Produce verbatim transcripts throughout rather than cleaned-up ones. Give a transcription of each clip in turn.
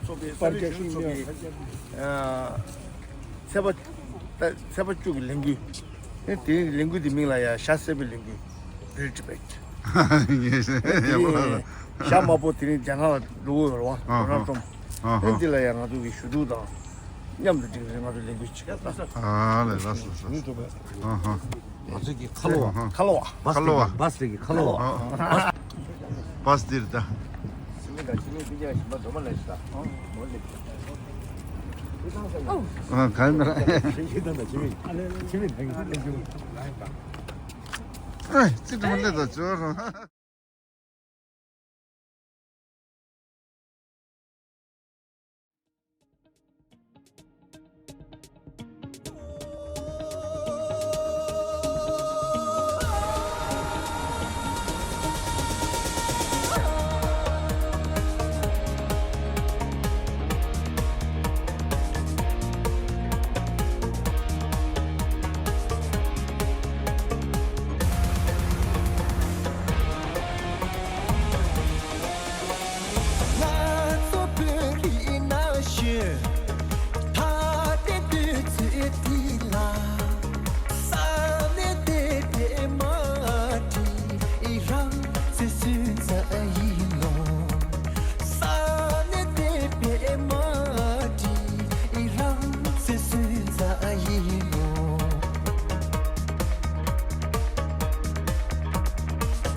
ཚོགས་པའི་ས་གནས་ཆོས་ལུགས་ཚོགས་པའི་ཚེས་པ་ཚེས་པ་བཅུ་གི་ལས་འགུལ། དེ་དེའི་ལས་འགུལ་དེ་མིང་ལ་ཡང་ཞྭ་སེར་པོའི་ལས་འགུལ། Free Tibet། ཞྭ་དམར་པོ་དེ་རིང་རྒྱ་ནག་ལ་འགྲོ་གི་ཡོད་རེད་བ། ཨ་ཧ། ཌོ་ནལ་ཊམ། ཨ་ཧ། དེ་འདི་ལ་ཡང་ང་ཚོ་གི་ཞུ་གཏུག་དང་མཉམ་དུ་འགྲིག་རེད། ང་ཚོ་ལས་འགུལ་བྱེད་ཀྱི་ཡོད། ཨ་ལས། ལགས་སོ་ལགས་སོ། ཨ་ཧ། ང་ཚོ་གི་ཁ་ལོ་བ། ཁ་ལོ་བ། ཁ་ལོ་བ། བཱས་རེད་གི་ཁ་ལོ་བ། ཨ། བཱས་འདིར་ད། ཨ། གང་ན། ཨ། ཙི་ཏྲ་མ་ལེ་ད་ཅོ་རོ།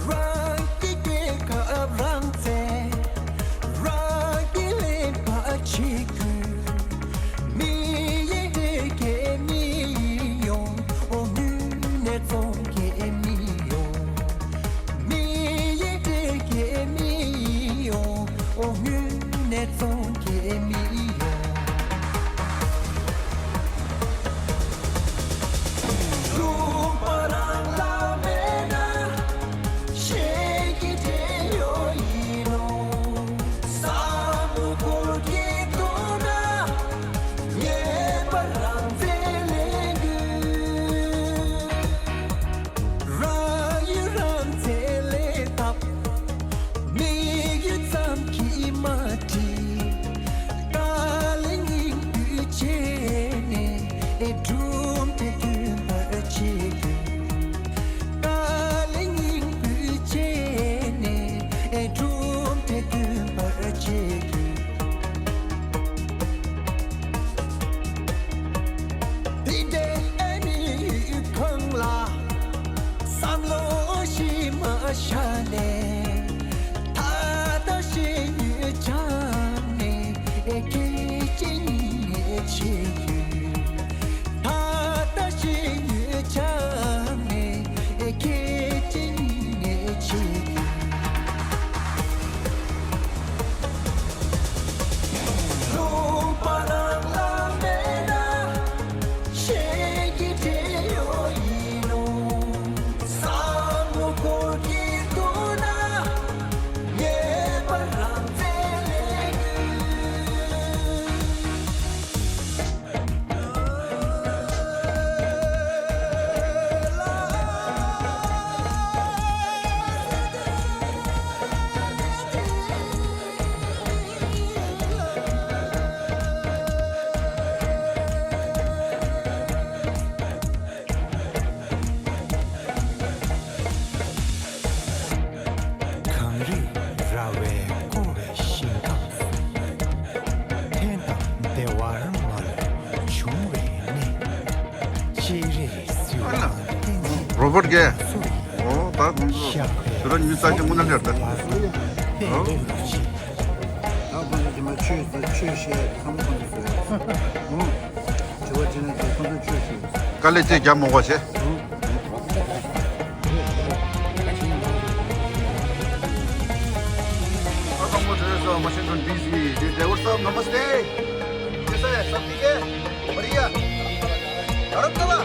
རང་གི་རྒྱལ་ཁབ་རང་བཙན། རང་གི་ལས་ཀ་བྱེད་དགོས། མི་ཡི་བདེ་སྐྱིད་མི་ཡོང་། ཨོ་དངོས་གནས་བཙོང་མཁན་མི་ཡོང་། མི་ཡི་བདེ་སྐྱིད་མི་ཡོང་། ཨོ་དངོས་གནས་བཙོང་མཁན་མི་ཡོང་། ལུང་པ་རང་ལ་མེད་ན། གཞན་གྱིས་སྤྲད་ཡོད་ཡིན་ནོ། བསམ་བློ་འཁོར་གྱི་འདུག་ན། ངེས་པར་རང་བཙན་ལེན་དགོས། རང་ཡུལ་རང་བཙན་ལས་ཐབས། དམིགས་ཡུལ་ཙམ་གྱིས་མ་འགྲིག། དཀའ་ལས་སྙིང་པོས་བྱས་ནས་གྲུབ་འབྲས་ཐོན་པར་བྱེད་དགོས། དཀའ་ལས་སྙིང་པོས་བྱས་ནས་གྲུབ་འབྲས་ཐོན་པར་བྱེད་དགོས། དེ་འདྲའི་མི་ཡུལ་གང་ལ་བསམ་བློ་ཞིག་མ་བཞག་ནས། ད་ལྟ་ཤེས་ཡོན་སྦྱངས་ནས་སྐད་ཆ་སྙིང་ནས་བྱེད་དགོས། ད་ལྟ་ཤེས་ཡོན་སྦྱངས་ནས་སྐད་ཆ་སྙིང་ནས་བྱེད་དགོས། ལུང་པ་རང་ལ་མེད་ན། གཞན་གྱིས་སྤྲད་ཡོད་ཡིན་ནོ། བསམ་བློ་འཁོར་གྱི་འདུག་ན། ངེས་པར་རང་བཙན་ལེན་དགོས། གངས་རིས་ར་བས་བསྐོར་བའི་ཞིང་ཁམས། ཕན་དང་བདེ་བར་མ་ལུས་འབྱུང་བའི་གནས། སྤྱན་རས་གཟིགས་དབང་བསྟན་འཛིན་རོ་བོ་ཊི་གས། སུ་ཡིས། ཨོ་ད་ཁོང་ཚོ་ཞབས་པད་ཞུ་ར་ཉུས་ས་ཞིག་མུ་ན་ལེར་ད། ཨོ། ད་ཁོང་ཚོ་དེ་མ་ཆོས་ཟེར་ཆོས་བཤད་ཚང་མ་ཁོང་ཚོ་ཟེར། ཨོ། དྲི་བ་དྲིས་ལན་དེ་ཁོང་ཚོ་ཆོས་ཞུ། དཀའ་ལས་ཅིག་རྒྱབ་མོ་གོ་བྱེད། ཨ་དང་པོ་བྲོས་སོ་ཝ་ཤིང་ཊོན་ཌི་སི། What's up? Namaste. This is Sabdike. Maria. Dharamshala.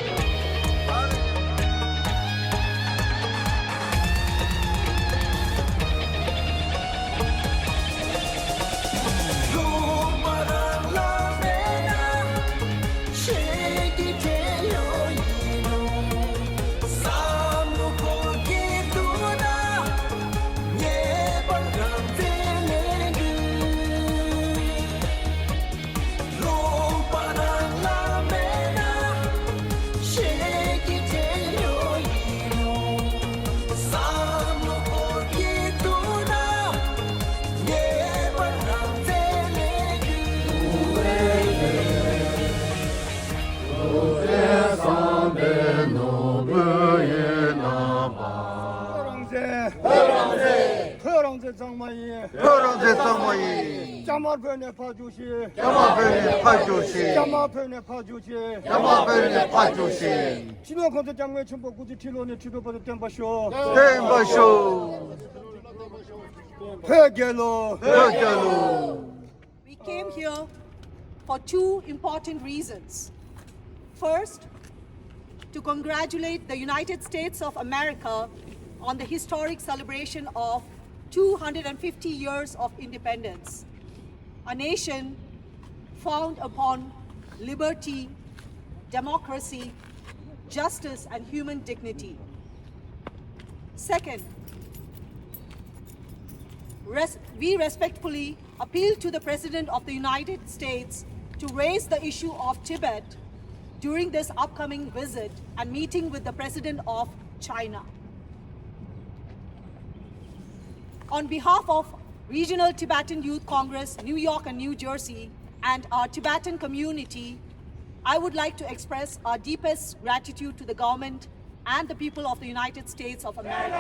གཙང་མ་ཡིན། བོད་རང་བཙན་གཙང་མ་ཡིན། རྒྱ་དམར་བོད་ནས་ཕར་རྒྱུགས་ཤིག་རྒྱ་དམར་བོད་ནས་ཕར་རྒྱུགས་ཤིག་རྒྱ་དམར་བོད་ནས་ཕར་རྒྱུགས་ཤིག་རྒྱ་དམར་བོད་ནས་ཕར་རྒྱུགས་ཤིག་སྤྱི་ནོར་གོང་ས་སྐྱབས་མགོན་ཆེན་པོ་སྐུ་ཚེ་ཁྲི་ལོ་ནས་ཁྲི་ཐོག་བར་དུ་བརྟན་པར་ཤོག་བརྟན་པར་ཤོག་བོད་རྒྱལ་ལོ། བོད་རྒྱལ་ལོ། We came here for two important reasons. First, to congratulate the United States of America on the historic celebration of two hundred fifty years of independence, a nation found upon liberty, democracy, justice, and human dignity. Second, res- we respectfully appeal to the President of the United States to raise the issue of Tibet during this upcoming visit and meeting with the President of China. On behalf of Regional Tibetan Youth Congress, New York and New Jersey, and our Tibetan community, I would like to express our deepest gratitude to the government and the people of the United States of America.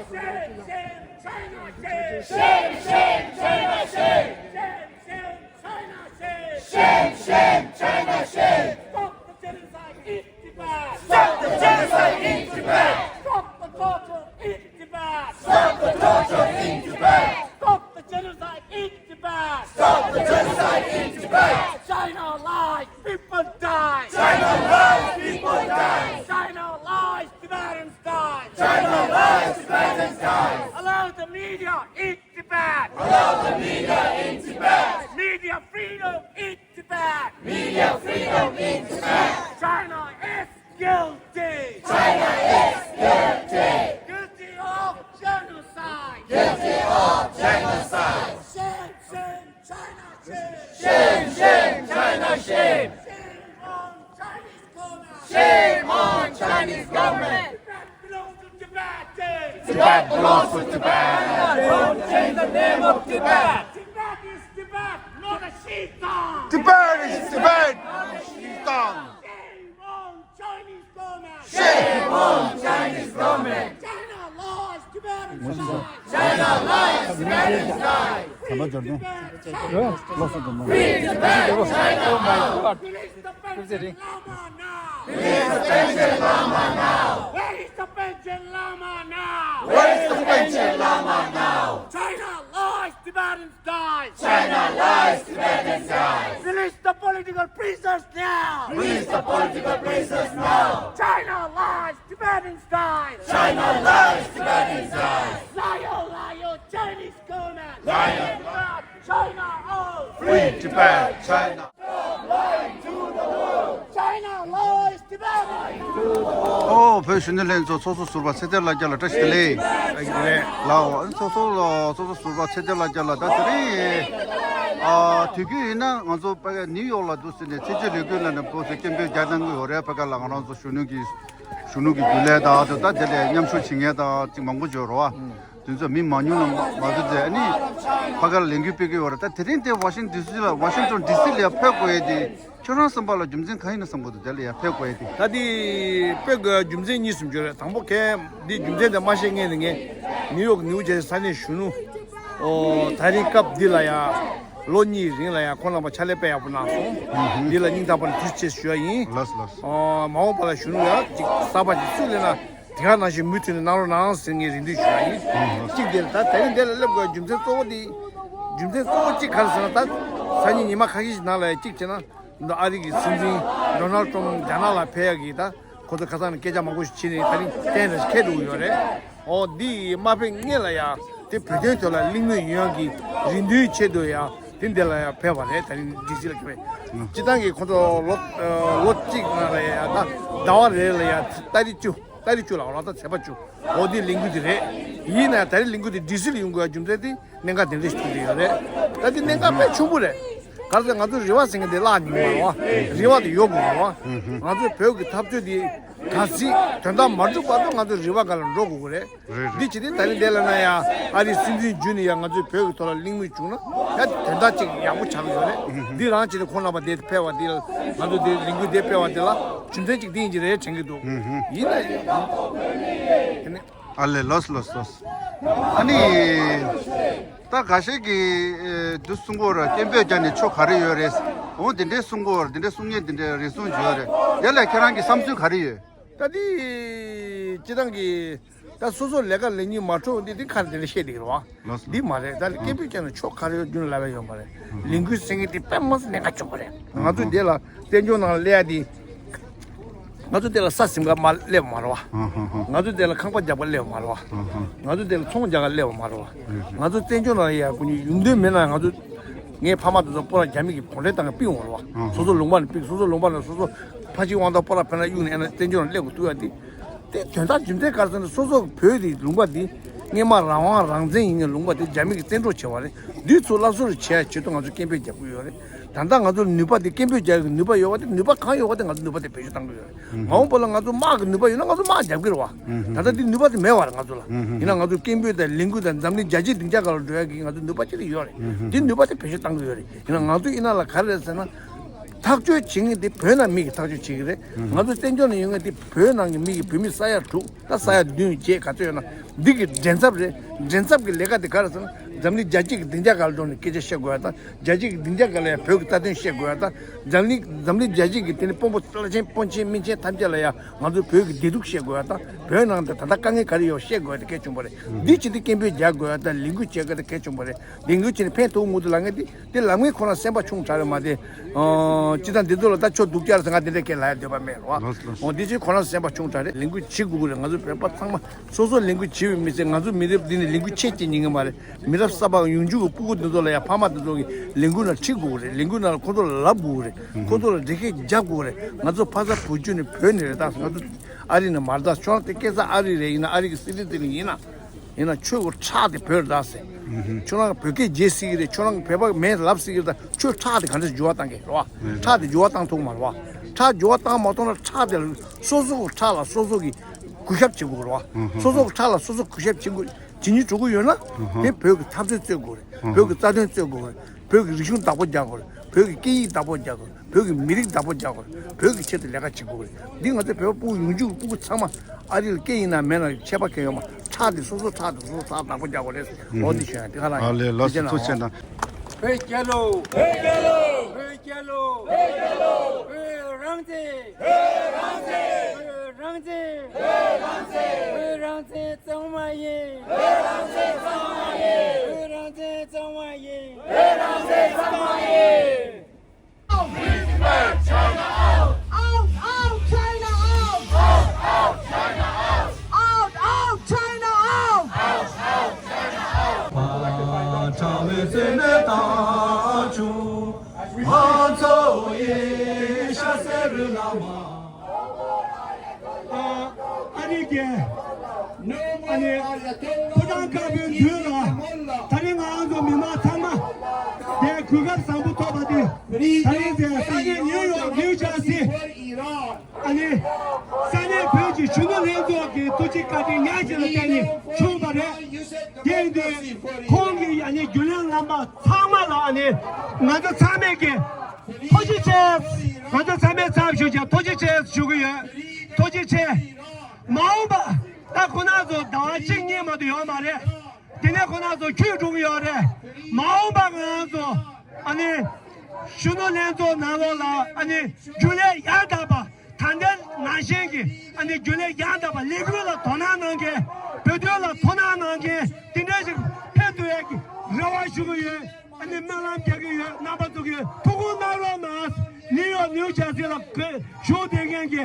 Shame, shame, China, shame! Shame, shame, China, shame! Shame, shame, China, shame! Shame, shame, China, shame! Stop the genocide in Tibet! Stop the genocide in Tibet! Stop the torture in Tibet! Stop the torture in Tibet! Stop the genocide in Tibet! Stop the genocide in Tibet! China lies, people die! China lies, people die! China lies, Tibetans die! China lies, Tibetans die! Allow the media in Tibet! Allow the media in Tibet! Media freedom in Tibet! Media freedom in Tibet! China is guilty! China is guilty! Guilty of genocide! Guilty of genocide! Shame, shame, China, shame! Shame, shame, China, shame! Shame on Chinese government! Shame on Chinese government! Tibet belongs to Tibetans! Tibet belongs to Tibetans! Don't change the name of Tibet! Tibet is Tibet, not a Xinjiang! Tibet is Tibet, not a Xinjiang! Shame on Chinese government! Shame on Chinese government! China lies, Tibetans die! China lies, Tibetans die! Free Tibet! China! Free Tibet! China! Release the Panchen Lama now! Release the Panchen Lama now! Where is the Panchen Lama now? Where is the Panchen Lama now? China lies, Tibetans die! China lies, Tibetans die! Release the political prisoners now! Release the political prisoners now! China lies, Tibetans die! China lies, Tibetans die! Liar, liar, Chinese government! Liar! China out! Free Tibet, China! China lies, Tibet! ཨོ། བོད་གཞོན་ནུ་ལྷན་ཚོགས་ཚོགས་གཙོ་ཟུར་པ་ཚེ་བརྟན་ལྷ་རྒྱལ་ལགས་བཀྲ་ཤིས་བདེ་ལེགས། ཨ་ཡེ་ལགས་འོ། ཚོགས་གཙོ་ལ་ཚོགས་གཙོ་ཟུར་པ་ཚེ་བརྟན་ལྷ་རྒྱལ་ལགས། ད་དེ་རིང་ཨ་དུས་རྒྱུན་ཡིན་ན་ང་ཚོ་ཕ་གི་ནིའུ་ཡོག་ལ་འདུག་ཟེར་ནས་ཚེས་བཅུ་ལས་འགུལ་ལ་ནས་བོད་དུ་སྐད་འབོད་རྒྱག་གནང་གི་ཡོད་རེད། ཕ་གི་ལ་ང་རང་ཚོ་གཞོན་ནུ་གི་གཞོན་ནུ་གི་རྒྱུན་ལས་དང་དུ་ད་དེ་ལས་མཉམ་ཞུགས་བྱེད་མཁན་དང་ཅིག་མང་པོ་ཡོད་རེད་བ། དེ་ཚོ་མི་མང་ཉུང་ལ་མ་མ་འདུག་ཟེར། ཨ་ནི་ཕ་གི་ལ་ལས་འགུལ་སྤེལ་གི་ཡོད་རེད། ད་དེ་རིང་དེ་ཝ་ཤིང་ཌི་སི་ལ་ཝ་ཤིང་ཊོན་ཌི་སི་ལ་ཡ་ཕེབས་དགོས་ཡས་དེ། ཁྱོད་རང་བསམ་པ་ལ་རྒྱུ་མཚན་གང་ཡིན་ན་བསམ་གི་འདུག་དེ་ལ་ཡར་ཕེབས་དགོས་ཡ་དེ། ད་དེ་ཕེབས་དགོས་རྒྱུ་མཚན་གཉིས་གསུམ་ཡོད་རེད། དང་པོ་གལ་འདི་རྒྱུ་མཚན་དེ་མ་ཤེས་མཁན་ནི་ངས་ནིའུ་ཡོག་ནིའུ་ཇར་སི་ས་གནས་གཞོན་ནུ། ཨོ། ད་རིང་སྐབས་འདི་ལ་ཡ་ལོ་གཉིས་རིང་ལ་ཡ་ཁོང་རྣམ་པ་ཕྱག་ལས་དཔེ་ཡག་པོ་གནང་སོང་། འདི་ལ་སྙིང་ཐག་པ་ནས་ཐུགས་རྗེ་ཆེ་ཞུ་ཡ་ཡིན། ལགས་སོ་ལགས་སོ། ཨོ། མ་འོངས་པ་ལ་གཞོན་ནུ་ཡ་ཅིག་གསར་པ་ཅིག་སུ་སླེབས་ན་དེ་ག་ནང་བཞིན་མུ་མཐུད་ནས་གནང་རོགས་གནང་ཟེར་ངས་རེ་འདུན་ཞུ་ཡ་ཡིན། གཅིག་དེ་ལ་ད་ད་རིང་འདི་ལ་སླེབས་དགོས་རྒྱུ་མཚན་གཙོ་བོ་དེ། རྒྱུ་མཚན་གཙོ་བོ་གཅིག་ག་རེ་ཟེར་ན། ད་སང་ཉིན་ཉི་མ་ཁ་ཤས་ཤིག་ནང་ལ་གཅིག་བྱས་ན། ད་ཨ་རི་གི་སྲིད་འཛིན་ཌོ་ནལ་ཊམ་རྒྱ་ནག་ལ་ཕེབས་ཡག་གི་ད་ཁོ་ཚོ་ཁ་སང་ནས་སྐད་ཆ་མང་པོ་ཞིག་བྱས་ནས་ད་རིང་གཏན་རེ་ཁེལ་འགྲོ་གི་ཡོད་རེད། ཨོ། འདི་མ་ཕེབས་སྔོན་ལ་ཡ་དེ་བོད་དོན་ཐོག་ལ་གླེང་མོལ་ཡོང་ཡག་གི་རེ་འདུན་ཆེད་དུ་ཡ་དེ་འདི་ལ་ཡ་ཕེབས་པ་རེད། ད་རིང་ཌི་སི་ལ་ཕེབས། སྤྱི་བཏང་གི་ཁོ་ཚོ་ལོ་ལོ་གཅིག་ནང་ལ་ཡ་ད་ཟླ་བ་རེ་ལ་ཡ་ཏ་རིག་བཅུ་ཏ་རིག་བཅུ་ལ་རང་ད་ཚེས་པ་བཅུ། འོ་འདི་ལས་འགུལ་འདི་རེད། ཡིན་ན་ད་རེས་ལས་འགུལ་འདི་ཌི་སི་ལ་ཡོང་དགོས་ཡ་རྒྱུ་མཚན་དེ་གནད་འགག་དེ་འདྲ་ཞིག་ཐུག་གི་ཡོད་རེད། ད་འདི་གནད་འགག་དཔེ་ཆེན་པོ་རེད། ག་རེ་ཟེར་ང་ཚོ་རེ་བ་ཟེར་མཁན་དེ་བརླག་ཉེན་མ་རེད་བ། རེ་བ་དེ་ཡོད་དགོས་རེད་བ། ང་ཚོའི་བོད་ཀྱི་འཐབ་རྩོད་དེ་གལ་སྲིད་དོན་དག་མ་འགྲུབ་བར་དུ་ང་ཚོ་རེ་བ་སྒང་ལ་འགྲོ་དགོས་ཀྱི་རེད། རེད་རེད། འདི་བྱས་ཏེ་ད་རེས་འདི་ལ་ན་ཡ་ཨ་རིའི་སྲིད་འཛིན་བརྒྱུད་ནས་ཡ་ང་ཚོའི་བོད་ཀྱི་ཐོག་ལ་གླེང་མོལ་བྱུང་ན་ཡ་དོན་དག་ཅིག་ཡག་པོ་ཆགས་ཀྱི་ཡོད་རེད། འདི་རང་བྱས་ཏེ་ཁོང་རྣམ་པ་འདིར་ཕེབས་པ་འདི་ལ་ང་ཚོ་འདིར་ལས་འགུལ་འདིར་ཕེབས་པ་འདི་ལ་རྒྱུ་མཚན་ཅིག་འདི་ཡིན་གྱི་རེད་དྲན་གྱི་འདུག་ཡིན་ན་ཡང་། ཨ་ལེ། ལགས་སོ་ལགས་སོ། ཨ་ནི། ད་འགའ་ཤས་ཀྱིས་ཨེ་འདི་གསུང་གི་ཡོད་རེད། སྐད་འབོད་རྒྱག་ནས་ཆོ་ག་རེ་ཡོད་རེད། འོ་འདི་འདྲའི་གསུང་གི་ཡོད་རེད། འདི་འདྲའི་གསུང་མཁན་འདི་འདྲའི་རེ་ཟུང་ཅིག་ཡོད་རེད། དེ་ལ་ཁྱེད་རང་གི་བསམ་ཚུལ་ག་རེ་ཡོད། ད་འདི་སྤྱི་བཏང་གི་ད་སོ་སོ་ལས་ཀ་ལས་གཉིས་མ་འཕྲོ་འདི་འདི་ཁ་འདི་འདྲ་བཤད་འདི་རེད་བ། ལགས་སོ། འདི་མ་རེད། ད་སྐད་འབོད་རྒྱག་ནས་ཆོ་ག་རེ་ཡོད་རྒྱུན་ལ་ལབ་ཡ་ཡོད་མ་རེད། ལས་འགུལ་ཟེར་མཁན་འདི་དཔེ་མི་སྲིད་གནད་འགག་ཆེན་པོ་རེད། ང་ཚོ་འདི་ལ་བཙན་བྱོལ་ནང་ལ་སླེབས་ཡ་འདི། ང་ཚོ་དེ་ལ་ས་ཟིན་ག་མ་སླེབས་མ་རེད་བ། ང་ཚོ་དེ་ལ་ཁང་པ་རྒྱབ་ག་སླེབས་མ་རེད་བ། ང་ཚོ་དེ་ལ་ཚོང་རྒྱག་ག་སླེབས་མ་རེད་བ། ང་ཚོ་བཙན་བྱོལ་ནང་ཡ་ཀུན་ཡོང་འདོད་མེད་ན། ང་ཚོ་ངའི་ཕ་མ་དེ་ཚོ་སྤོ་ལགས་རྒྱ་མི་གི་གོང་ཁྲན་ཏང་གི་པི་འོང་རེད་བ། སོ་སོ་ལུང་པ་ནས་པི། སོ་སོ་ལུང་པ་ནས་སོ་སོ་ཕ་གཅིག་དབང་ཐང་སྤོ་ལགས་ཕན་ན་གཡུག་ནས་ཡ་ན་བཙན་བྱོལ་ནང་སླེབས་དགོས་ཐུག་ཡ་དེ། དེ་དོན་དག་རྒྱུ་མཚན་ག་རེ་ཟེར་ན། སོ་སོ་བོད་དེ་ལུང་པ་དེ་སྔས་མ་རང་དབང་རང་བཙན་ཡིན་མཁན་ལུང་པ་དེ་རྒྱ་མི་གི་བཙན་འཕྲོག་བྱས་པ་རེད། འདི་ཚོ་སླར་གསོ་རེ་བྱེད་ཡ་ཆེད་དུ་ང་ཚོ་སྐད་འབོད་རྒྱག་གི་ཡོད་རེད། ད་ལྟ་ང་ཚོར་ནུས་པ་དེ། སྐད་འབོད་རྒྱག་གི་ནུས་པ་ཡོད་པ་དེ། ནུས་པ་གང་ཡོད་པ་དེ་ང་ཚོ་ནུས་པ་དེ་བེད་སྤྱོད་གཏང་གི་ཡོད་རེད། མ་འོངས་པ་ལ་ང་ཚོ་དམག་གི་ནུས་པ་ཡོད་ན་ང་ཚོ་དམག་རྒྱབ་ཀྱི་རེད་བ། ད་ལྟ་དེ་ནུས་པ་དེ་མེད་བ་རེད་ང་ཚོ་ལ། ཡིན་ན་ང་ཚོ་སྐད་འབོད་དང་ལས་འགུལ་དང་འཛམ་གླིང་རྒྱལ་སྤྱིའི་སྡིངས་ཆ་སྒང་ལ་འགྲོ་ཡ་གི་ང་ཚོ་ནུས་པ་ཅིག་ཡོད་རེད། དེ་ནུས་པ་དེ་བེད་སྤྱོད་གཏང་གི་ཡོད་རེད། ཡིན་ན་ང་ཚོ་ཡིན་ན་ལ་ག་རེ་རེད་ཟེར་ན། ཐག་གཅོད་བྱེད་མཁན་དེ་བོད་ནང་མི་གིས་ཐག་གཅོད་བྱེད་ཀྱི་རེད། ང་ཚོ་བཙན་བྱོལ་ནང་ཡོད་མཁན་དེ་བོད་ནང་གི་མི་གིས་བོད་མི་ས་ཡ་དྲུག་ད་ས་ཡ་བདུན་བརྒྱད་ག་ཚོད་ཡོད་ན། འདི་གི་མགྲིན་ཚབ་རེད། མགྲིན་ཚབ་ཀྱི་ལས་ཀ་དེ་ག་རེ་ཟེར་ན། འཛམ་གླིང་རྒྱལ་སྤྱི་གི་སྡིངས་ཆ་སྒང་ལ་འགྲོ་ནས་སྐད་ཆ་བཤད་དགོས་ཡ་དང་། རྒྱལ་སྤྱི་གི་སྡིངས་ཆ་སྒང་ལ་ཡང་བོད་ཀྱི་རྩ་དོན་བཤད་དགོས་ཡ་དང་། འཛམ་གླིང་འཛམ་གླིང་རྒྱལ་སྤྱི་གི་དེ་ནི་དཔོན་པོ་བླ་ཆེན་དཔོན་ཆེན་མི་ཆེན་ཐམས་ཅད་ལ་ཡང་ང་ཚོས་བོད་ཀྱི་བདེ་སྡུག་བཤད་དགོས་ཡ་དང་། བོད་ནང་དུ་ད་ལྟ་དཀའ་ངལ་ག་རེ་ཡོད་བཤད་དགོས་ཡ་དེ་གལ་ཆེན་པོ་རེད། འདི་ཅི་སྟེ་སྐད་འབོད་རྒྱག་དགོས་ཡ་དང་ལས་འགུལ་བྱེད་དགོས་ཡ་དེ་གལ་ཆེན་པོ་རེད། ལས་འགུལ་བྱས་ནས་ཕན་ཐོགས་མི་འདུག་ལབ་མཁན་དེ། དེ་ལབ་མཁན་ཁོ་རང་སེམས་པ་ཆུང་དྲགས་རེད་མ་དེ། ཨོ། སྤྱི་བཏང་འདི་ཚོ་ལ་ད་ཁྱོད་སྡུག་ཅག་རེད་ཟེར་ང་དེ་འདྲ་སྐད་ལབ་ཡ་འདོད་པ་མེད་རོ། ལགས་སོ། ལགས་སོ། ཨོ། འདི་ཕྱིར་ཁོ་རང་སེམས་པ་ཆུང་དྲགས་རེད། ལས་འགུལ་བྱེད་དགོས་ཀྱི་རེད། ང་ཚོ་བོད་པ་ཚང་མ་སོ་སོ་ལས་འགུལ་བྱེད་པའི་མི་ཚད་ང་ཚོ་མི་རབས་འདི་ནས་ལས་འགུལ་བྱེད་ཀྱི་ཉན་གི་མ་རེད། མི་རབས་གསར་པ་ཡོང་འཇུག་གི་སྤུ་གུ་འདི་ཚོ་ལ་ཡང་ཕ་མ་འདི་ཚོ་གི་ལས་འགུལ་ནང་ཁྲིད་དགོས་ཀྱི་རེད། ལས་འགུལ་ནང་ལ་ཁོ་ཚོ་ལ་ལབ་དགོས་ཀྱི་རེད། ཁོ་ཚོ་ལ་འགྲེལ་བཤད་རྒྱག་དགོས་ཀྱི་རེད། ང་ཚོ་ཕ་ས་བུ་ཆུ་ནས་བོད་ནས་རེད། ད་ང་ཚོ་ཨ་རི་ནས་མ་རེད། ད་ཁྱོད་རང་དེ་སྐད་ཆ་ཨ་རི་རེད། ཡིན་ན་ཨ་རི་གི་སྲིད་ཇི་དེ་ནས་ཡིན་ན། ཡིན་ན་ཁྱོད་ཀྱི་ཁྲག་དེ་བོད་རེད་ད་ཟེར། ཁྱོད་རང་བོད་སྐད་བརྗེད་སྲིད་ཀྱི་རེད། ཁྱོད་རང་བོད་པ་མིན་ལབ་སྲིད་ཀྱི་རེད། ད་ཁྱོད་ཁྲག་དེ་ག་འདྲ་འགྱུར་བ་བཏང་གི་རེད་བ། ཁྲག་དེ་འགྱུར་བ་བཏང་ཐུབ་མ་རེད་བ། ཁྲག་འགྱུར་བ་བཏང་མ་ཐུབ་ན་ཁྲག་དེ་ལ་སོ་སོ་གི་ཁྲག་ལ་སོ་སོ་གི་གུས་ཞབས་བྱེད་དགོས་རེད་བ། སོ་སོ་གི་ཁྲག་ལ་སོ་སོ་གུས་ཞབས་བྱེད་དགོས། བྱེད་སྙིང་བྲོ་གི་ཡོད་ན། དེ་བོད་ཀྱི་འཐབ་རྩོད་རྩོད་དགོས་རེད། བོད་ཀྱི་རྩ་དོན་རྩོད་དགོས་རེད། བོད་ཀྱི་རིག་གཞུང་བདག་པོ་རྒྱག་དགོས་རེད། བོད་ཀྱི་སྐད་ཡིག་བདག་པོ་རྒྱག་དགོས་རེད། བོད་ཀྱི་མི་རིགས་བདག་པོ་རྒྱག་དགོས་རེད། བོད་ཀྱི་ཆེད་དུ་ལས་ཀ་བྱེད་དགོས་རེད། འདི་ང་ཚོ་བོད་པ་སྤུ་གུ་ཡོང་འཇུག་གི་སྤུ་གུ་ཚང་མ་ཨ་རི་ལ་སྐད་ཡིན་ན་མེད་ན་ཁྱད་པར་གང་ཡོད་མ། ཁྲག་དེ་སོ་སོ་ཁྲག་དེ་སོ་སོ་ཁྲག་བདག་པོ་རྒྱག་དགོས་རེད། འོ་འདི་ཞུ་ཡ་འདི་ག་ལ་ཡིན། ཨ་ལས་ལགས་སོ། ཐུགས་རྗེ་ཆེ་གནང་། བོད་རྒྱལ་ལོ། བོད་རྒྱལ་ལོ། བོད་རྒྱལ་ལོ། བོད་རང་བཙན། བོད་རང་བཙན། བོད་རང་བཙན། བོད་རང་བཙན། བོད་རང་བཙན་གཙང་མ་ཡིན། བོད་རང་བཙན་གཙང་མ་ཡིན། བོད་རང་བཙན་གཙང་མ་ཡིན། བོད་རང་བཙན་གཙང་མ་ཡིན། Out, out, China out! Out, out, China out! Out, out, China out! ཨ་ནི་རྒན། ཨ་ནི། ཕོ་བྲང་དཀར་པོའི་མདུན་ལ། ད་རིང་ང་རང་ཚོ་མི་མང་ཚང་མ། དེ་གོ་སྐབས་བཟང་པོ་ཐོབ་པ་དེ། ད་རིང་དེ་ས་གནས་ནིའུ་ཡོག་ནིའུ་ཇར་སི། ཨ་ནི། ས་གནས་བོད་ཀྱི་གཞོན་ནུ་ལྷན་ཚོགས་ཀྱི་ཐུགས་རྗེ་བཀའ་དྲིན་ཡག་ཅིག་ལ་བརྟེན་ནས་བྱུང་བ་རེད། དེ་ཡིན་དུས་ཁོང་གི་ཨ་ནི་རྒྱུན་ལས་རྣམ་པ་ཚང་མ་ལ་ཨ་ནི་ང་ཚོ་ཚང་མས་ཀྱི་ཐུགས་རྗེ་ཆེ། ང་ཚོ་ཚང་མས་ཚབ་ཞུ་བྱས་ཐུགས་རྗེ་ཆེ་ཞུ་གི་ཡོད། ཐུགས་རྗེ་ཆེ། མ་འོངས་པ་ད་ཁོ་ན་ཚོ་ཟླ་བ་གཅིག་གཉིས་མ་གཏོགས་ཡོད་མ་རེད། དེ་ནས་ཁོ་ན་ཚོ་འཁྱུད་འགྲོ་གི་ཡོད་རེད། མ་འོངས་པ་ང་ཚོ་ཨ་ནི་གཞོན་ནུ་ལྷན་ཚོགས་ནང་ལོགས་ལ་ཨ་ནི་རྒྱུན་ལས་ཡང་དག་པ། ད་ལྟའི་ནང་བཞིན་གྱི་ཨ་ནི་རྒྱུན་ལས་ཡང་དག་པ་ལས་འགུལ་ལ་དོ་སྣང་གནང་མཁན། བོད་དོན་ལ་དོ་སྣང་གནང་མཁན་དེ་འདྲ་ཞིག་ཕེབས་ཐུབ་ཡག་གི་རེ་བ་ཞུ་གི་ཡོད། ཨ་ནི་སྨོན་ལམ་རྒྱག་གི་ཡོད། རྣམ་པ་ཚོ་གིས་ཐུགས་ཁུར་གནང་རོགས་གནང་། ནིའུ་ཡོག་ནིའུ་ཇར་སི་ལ་བཞུགས་བསྡད་མཁན་གྱི་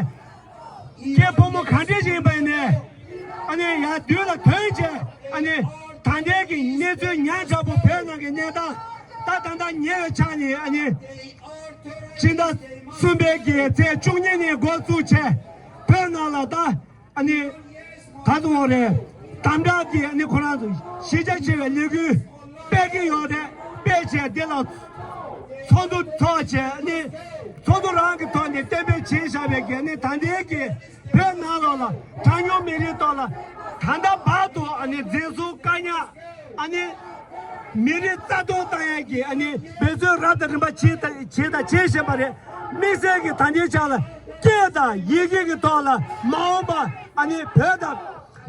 སྐྱེས་ཕོ་མོ་ག་འདྲ་ཞིག་ཡིན་པ་ཡིན་ནའི། ཨ་ནི་ཡར་མདུན་ལ་ཐོན་བྱས་ཨ་ནི་ད་ལྟའི་གི་གནས་ཚུལ་ཉག་ཕྲ་པོ་བོད་ནང་གི་གནས་སྟངས་ད་ད་ལྟ་ཉེ་བའི་ཆ་ནས་ཨ་ནི། ཕྱི་ཟླ་གསུམ་པའི་གི་ཚེས་བཅུ་གཉིས་ནས་འགོ་བཙུགས་བྱས་བོད་ནང་ལ་ད་ཨ་ནི་ག་ཚོད་འོང་རེད། དམ་དྲག་གི་ཨ་ནི་ཁོ་རང་ཚོ་གཞི་རྒྱ་ཆེ་བའི་ལས་འགུལ་སྤེལ་གི་ཡོད་རེད། སྤེལ་བྱས་འདི་ལ་ཚོགས་འདུ་ཚོགས་བྱས་ཨ་ནི་ཚོགས་འདུ་རང་གི་ཐོག་ནས་གཏན་འབེབས་བྱས་བཞག་པའི་གི་ཨ་ནི་ད་ལྟའི་གི་བོད་ནང་ལོགས་ལ་གྲངས་ཉུང་མི་རིགས་ཐོག་ལ་ད་ལྟ་བར་དུ་ཨ་ནི་འཛིན་བཟུང་བཀག་ཉར། ཨ་ནི། མི་རིགས་རྩ་གཏོར་བཏང་ཡག་གི་ཨ་ནི་འབད་བརྩོན་རབ་དང་རིམ་པ་བྱས་དང་བྱས་དང་བྱེད་བཞིན་པ་རེད། དམིགས་བསལ་གྱི་ད་ལྟའི་ཆ་ལ་སྐད་དང་ཡི་གེ་གི་ཐོག་ལ་མ་འོངས་པ་ཨ་ནི་བོད་དང་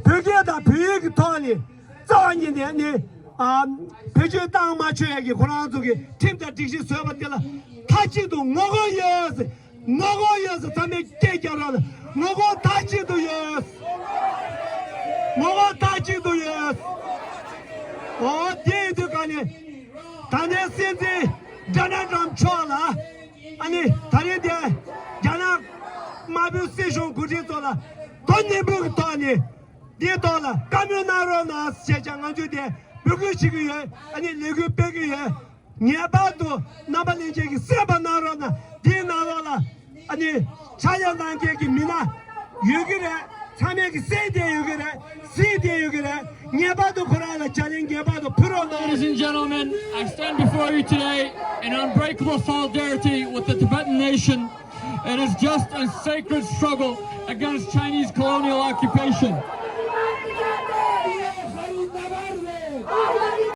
བོད་སྐད་དང་བོད་ཡིག་གི་ཐོག་ནས་ རྩ་བ་ཉིད་ནས་ནི་ཨ་བེད་སྤྱོད་བཏང་མ་ཆོག་ཡ་གི་ཁོ་རང་ཚོ་གི་ཁྲིམས་དང་སྒྲིག་གཞི་བཟོས་པ་དེ་ལ་མཐའ་གཅིག་ཏུ་ངོ་རྒོལ་ཡོད། ངོ་རྒོལ་ཡོད་ཟེར། ཚང་མས་སྐད་རྒྱག་རོགས་ལ། ངོ་རྒོལ་མཐའ་གཅིག་ཏུ་ཡོད། ངོ་རྒོལ་མཐའ་གཅིག་ཏུ་ཡོད། འོ་དེ་ཡིན་དུས་ག་ནས་ད་ནས་སྲིད་འཛིན་ཌོ་ནལ་ཊམ་མཆོག་ལ་ཨ་ནི་ད་རིང་དེ་རྒྱ་ནག་དམར་པོའི་སྲིད་གཞུང་འགོ་ཁྲིད་ཚོ་ལ་དོན་ནན་པོ་གི་ཐོག་ནས་འདིའི་ཐོག་ལ་བཀའ་མོལ་གནང་རོགས་གནང་ཞེས་ཀྱང་ང་ཚོས་དེ་འབོད་སྐུལ་བྱེད་ཀྱི་ཡོད། ཨ་ནི་ལས་འགུལ་སྤེལ་གྱི་ཡོད། ངེས་པར་དུ་རྣམ་པ་ལྷན་རྒྱས་ཀྱིས་གསན་པ་གནང་རོགས་གནང་། འདིའི་ནང་ལོགས་ལ་ཨ་ནི་ཕྱག་ལས་གནང་མཁན་གྱི་མི་སྣ་ཡོད་ཀྱི་རེད། ཚང་མས་ཀྱིས་གསན་བསྡད་ཡོད་ཀྱི་རེད། གཟིགས་བསྡད་ཡོད་ཀྱི་རེད། ངེས་པར་དུ་ཁོ་རང་ལ་ལྗགས་ལན་ངེས་པར་དུ་ཕུལ་རོགས་གནང་། Ladies and gentlemen, I stand before you today in unbreakable solidarity with the Tibetan nation. It is just a sacred struggle against Chinese colonial occupation.